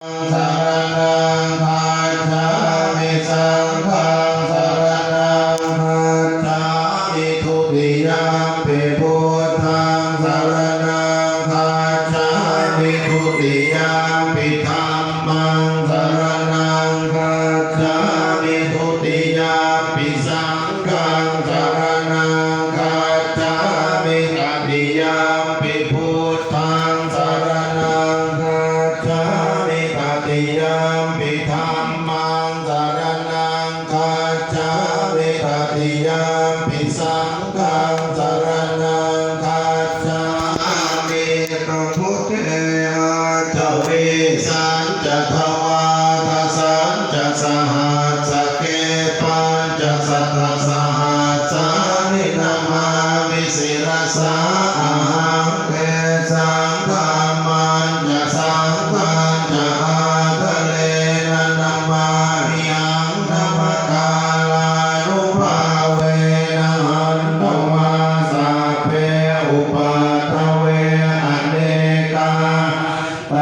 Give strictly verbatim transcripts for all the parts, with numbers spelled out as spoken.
saraṇaṃ gacchāmi. Saṅghaṃ saraṇaṃ gacchāmi. Dutiyampi buddhaṃ saraṇaṃ gacchāmi. Dutiyampi dhammaṃ saraṇaṃ gacchāmi. Dutiyampi saṅghaṃ saraṇaṃ gacchāmi. Tatiyampi buddhaṃ saraṇaṃ gacchāmi. Tatiyampi dhammaṃ saraṇaṃ gacchāmi. Tatiyampi saṅghaṃ saraṇaṃ gacchāmi. Buddhe aṭṭhavīsañca dvādasañca sahassake pañcasatasahassāni namāmi sirasā ahaṃ. Tesaṃ dhammañca saṅghañca ādarena namāmihaṃ. Namakārānubhāvena hantvā sabbe upaddave anekā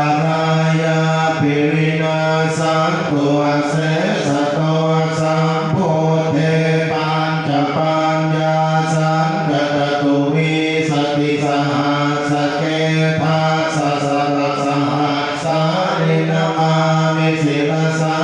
antarāyāpi vinassantu asesato. Sambuddhe pañcapaññāsañca catuvīsatisahassake dasasatasahassāni namāmi sirasā